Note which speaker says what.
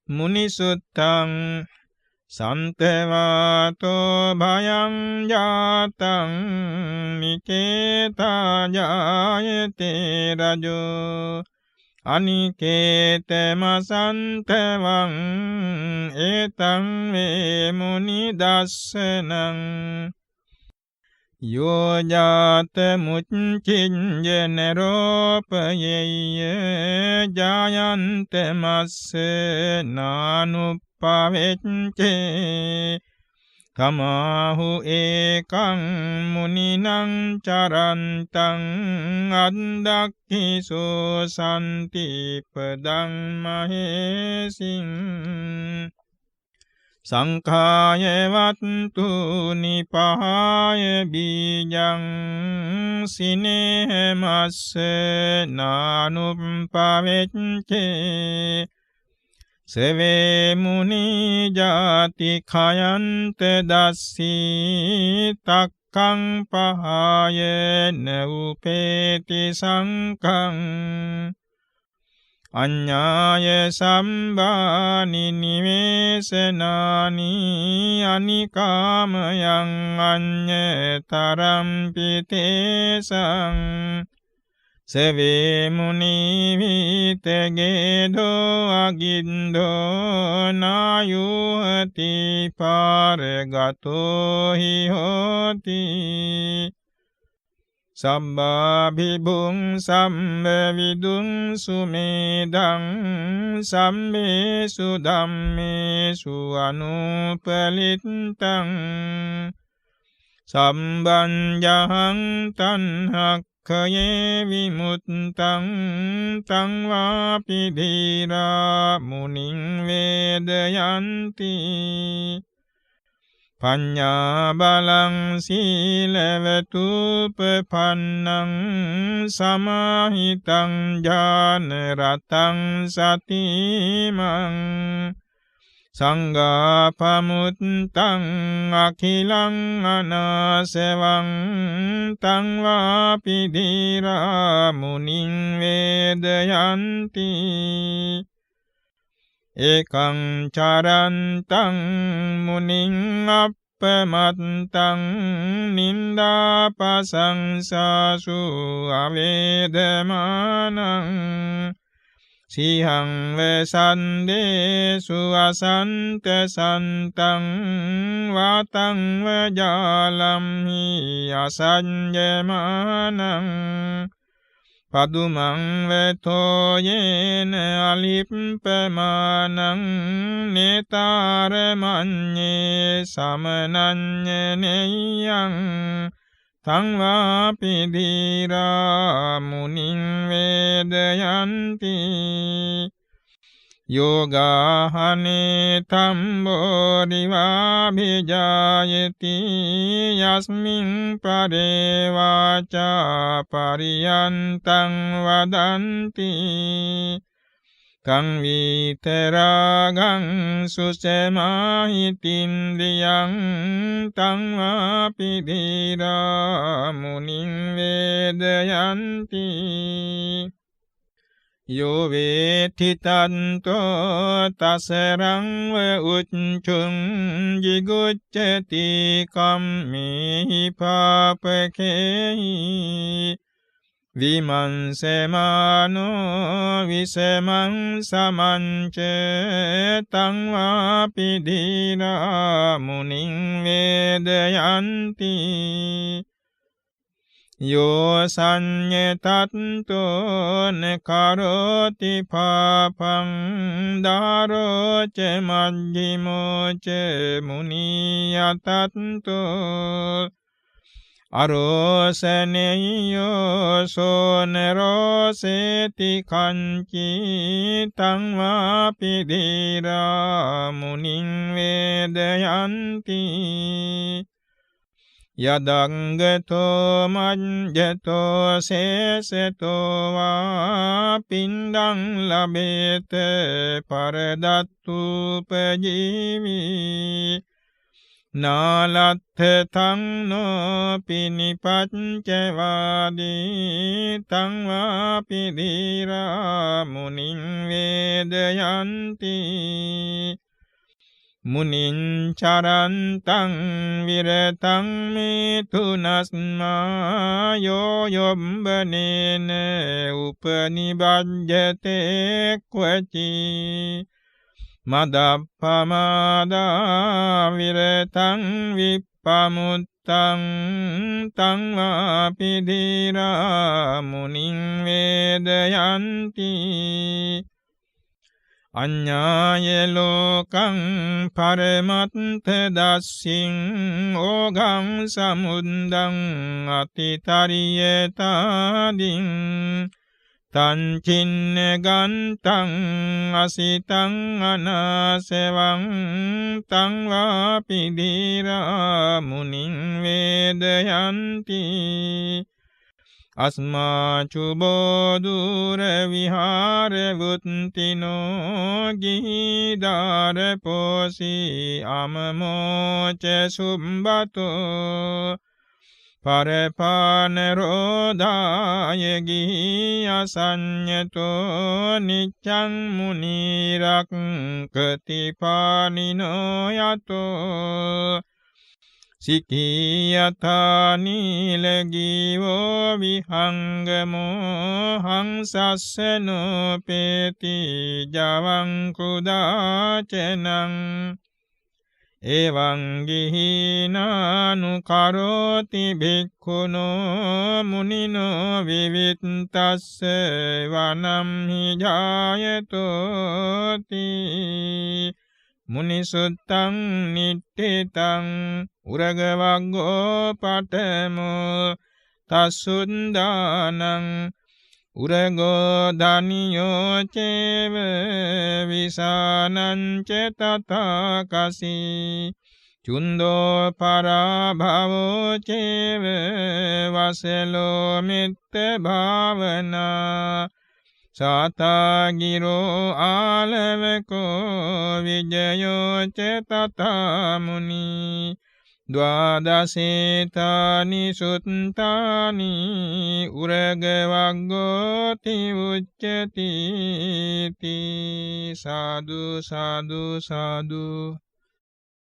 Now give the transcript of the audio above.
Speaker 1: මුනිසුත්තං සන්තවාතෝ භයං ජාතං නිකේතා ජායතේ රජෝ අනිකේතම සන්තවං ඒතං වේ මුනි දස්සනං යෝ ජාත මුච්චිඤ්ඤ නරෝපයෙය්‍ය ජායන්ත මස්ස නානුප්පවෙච්චේ තමාහු ඒකං මුනිනං චරන්තං අද්දක්ඛිසෝ සම්ති පදං මහේසින් සංඛාය වත්තු නිපහාය බීජං සිනේහමස්ස නානුප්පවෙච්චේ සවේ මුනි ජාති khයන්ත දස්සී තක්ඛං පහාය නඋපේති සංඛං අඤ්ඤාය සම්බානි නිවේසනානි අනිකාමයං අඤ්ඤතරම් පිතේසං සවේ මුනි විතගේදෝ අගින්දෝ නායුහති පාරගතෝ හි හෝති සම්බාභිභුං සම්බවිදුං සුමේදං සම්මේසු ධම්මේසු අනුපලිත්තං සම්බංජහං තණ්හක්ඛයේ විමුත්තං තං වාපි ධීරා මුනිං වේදයන්ති පඤ්ඤා බලං සීලවතුපපන්නං සමාහිතං ඥාන රතං සතිමං සංඝාපමුත්තං අඛිලං අනාසවං තං වාපි ධීරා මුනිං වේදයන්ති ඒකං චරන්තං මුනිං අප්පමත්තං නින්දා පසංසාසු අවේදමානං සිහං වසන්දේසු අසන්ත සන්තං වාතං වජාලම්හි අසඤ්ඤමානං පදුමං වතෝ යේන අලිප්පමානං නේතාර මඤ්ඤේ සමනඤ්ඤ නෙය්‍යං තං වාපි ධීරා මුනිං වේදයන්ති යෝගාහනේ තම්බෝරිවාභිජායති යස්මින් පරේ වාචා පරියන්තං වදන්ති තං විතරාගං සුසමාහිතින්ද්‍රියං තං වාපි ධීරා මුනිං වේදයන්ති යෝ වේති තන්තෝ තසරං ව උච්චුං ජිගුච්ඡති කම්මේහි පාපකේහි විමංසමානෝ විසමං සමංච තං වාපි ධීරා මුනිං වේදයන්ති යෝ සංඤතත්තෝ නකරෝති පාපං දාරෝ ච මජ්ක්‍ධිමෝ ච මුනියතත්තෝ අරෝසනෙය්‍යෝ සෝනරෝසේති කංචි තං වාපි ධීරා මුනිං වේදයන්ති යදංගතෝ මඤ්ඤතෝ සේසතෝ වා පින්ඩං ලබේත පරදත්තුපජීවී නාලත්ථ තං නෝ පිනිපච්චවාදී තං වාපි ධීරා මුනිං වේදයන්ති. මුනිං චරන්තං විරතං මේතුනස්මා යෝ යොබ්බනේන උපනිබජ්ජතේ ක්වචි. මදප්පමාදා විරතං විප්පමුත්තං තං වාපි ධීරා මුනිං වේදයන්ති. අඤ්ඤාය ලෝකං පරමත්ථ දස්සින් ඕඝං සමුද්දං අතිතරියතාදින් තං චින්න ගන්තං අසිතං අනාසවං තං වාපි ධීරා මුනිං වේදයන්ති. අස්මා චුබෝ දුර විහාර වුත්තිනෝ ගිහිදාර පෝසී අමමෝච සුම්බතෝ පරපාන රෝධාය ගිහි අසඤ්ඤතෝ නිච්ඡං මුනි රක්ඛති පානිනෝ යතෝ. සිකීයතා නීලගීවෝ විහංගමෝ හංසස්සනෝ පේති ජවං කුදාචනං. එවං ගිහීනානු කරෝති භික්ඛුනෝ මුනිනෝ විවිත්තස්ස වනම්හි ජායතෝති. මුනිසුත්තං නිට්ඨිතං උරග වග්ගෝ පඨමෝ තස්සුන්දානං උරගෝ ධනියෝ චේව විසානං ච තථාකසී චුන්දෝ පරාභවෝ චේව වසලෝ මෙත්ත භාවනා සාතාගිරෝ ආලවකෝ විජයෝ ච තථා මුනි ද්වාදසේතානි සුත්තානි උරග වග්ගෝති උච්චති. සාදු සාදු සාදු.